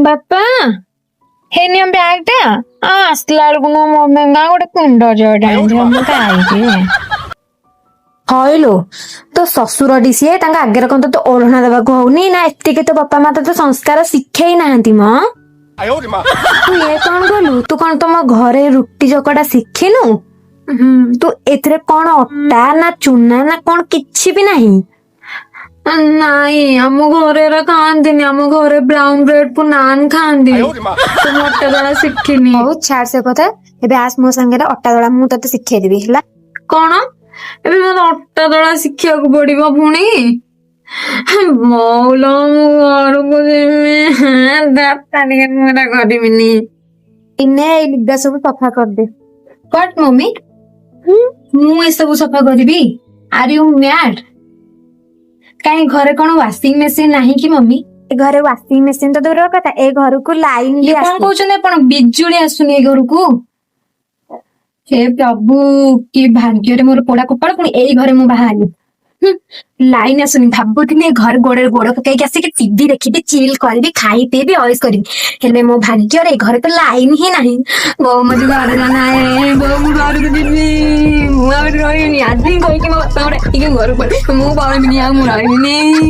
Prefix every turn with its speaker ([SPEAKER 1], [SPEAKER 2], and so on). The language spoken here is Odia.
[SPEAKER 1] ବାପା, ହେ ନିଅ ବ୍ୟାଗ ଟା। ଆ ଆସିଲା ବେଳକୁ ମୋ ମମି ନା ଗୋଟେ କିଣ୍ଡର ଜୟ ଟା ଆଣିଥିବ, ମୁଁ ଖାଇବି।
[SPEAKER 2] ହଇଲୋ, ତୋ ଶ୍ୱଶୁରଟି ସିଏ, ତାଙ୍କ ଆଗରେ କଣ ତୋତେ ଓଢଣା ଦେବାକୁ ହଉନି ନା? ଏତିକି ତୋ ବାପା ମା ତୋତେ ସଂସ୍କାର ଶିଖେଇ ନାହାନ୍ତି ମ? ତୁ ଇଏ କଣ କଲୁ? ତୁ କଣ ତମ ଘରେ ରୁଟି ଚକଟା ଶିଖିନୁ? ତୁ ଏଥିରେ କଣ ଅଟା ନା ଚୁନା ନା କଣ କିଛି ବି ନାହିଁ?
[SPEAKER 1] ନାଇଁ, ଆମ ଘରେ ଏରା ଖାଆନ୍ତିନି। ଆମ ଘରେ ବ୍ରାଉନ ବ୍ରେଡ କୁ ନାନ୍ ଖାଆନ୍ତି। ତ ମୁଁ ଅଟା ଦଳା ଶିଖିନି।
[SPEAKER 2] ହଉ, ଛାଡ ସେ କଥା। ଏବେ ଆସ ମୋ ସାଙ୍ଗରେ, ଅଟା ଦଳା ମୁଁ ତତେ ଶିଖେଇଦେବି, ହେଲା?
[SPEAKER 1] କଣ, ଏବେ ମତେ ଅଟା ଦଳା ଶିଖିବାକୁ ପଡିବ ପୁଣି? ବୋଉଲୋ, ମୁଁ ଘରକୁ ଯିବି। ଦାତା ଟିକେ, ମୁଁ ଏଟା କରିବିନି।
[SPEAKER 2] ଇନେ ଏଇ ଲୁଗା ସବୁ ସଫା କରିଦେ।
[SPEAKER 3] What mummy, ମୁଁ ଏସବୁ ସଫା କରିବି? Are you mad? କାଇଁ, ଘରେ କଣ ୱାସିଂ ମେସିନ ନାହିଁ କି ମମି?
[SPEAKER 2] ଏ ଘରେ ୱାସିଂ ମେସିନ ତ ଦୂରର କଥା, ଏ ଘରକୁ ଲାଇନ ବି
[SPEAKER 3] ଇଏ କଣ
[SPEAKER 2] ଆସୁନି।
[SPEAKER 3] କହୁଛନ୍ତି ଆପଣ? ବିଜୁଳି ଆସୁନି ଏ ଘରକୁ? ହେ ପ୍ରଭୁ, କି ଭାଗ୍ୟରେ ମୋର ପୋଡା କପାଳ, ପୁଣି ଏଇ ଘରେ ମୁଁ ବାହା ହେଲି। ଲାଇନ ଆସୁନି। ଭାବୁଥିଲି ଏ ଘରେ ଗୋଡରେ ଗୋଡ ପକେଇକି ଆସିକି ଟିଭି ଦେଖିବି, ଚିଲ୍ କରିବି, ଖାଇ ପିଇବି, ଅଏସ କରିବି। ହେଲେ ମୋ ଭାଗ୍ୟରେ ଏ ଘରେ ତ ଲାଇନ ହିଁ ନାହିଁ।
[SPEAKER 1] ବୋଉ, ମତେ ଘରେ ଜାନା। ବୋଉ, ମୁଁ ଘରକୁ ଯିବି। ମୁଁ ଆଉ ଏଠି ରହିବିନି। ଆଜି ହିଁ କହିକି ମୋ ବାପାଙ୍କୁ ଡାକିକି ଘରକୁ ପଳେଇବି। ମୁଁ ପଳେଇବିନି ଆଉ, ମୁଁ ରହିବିନି।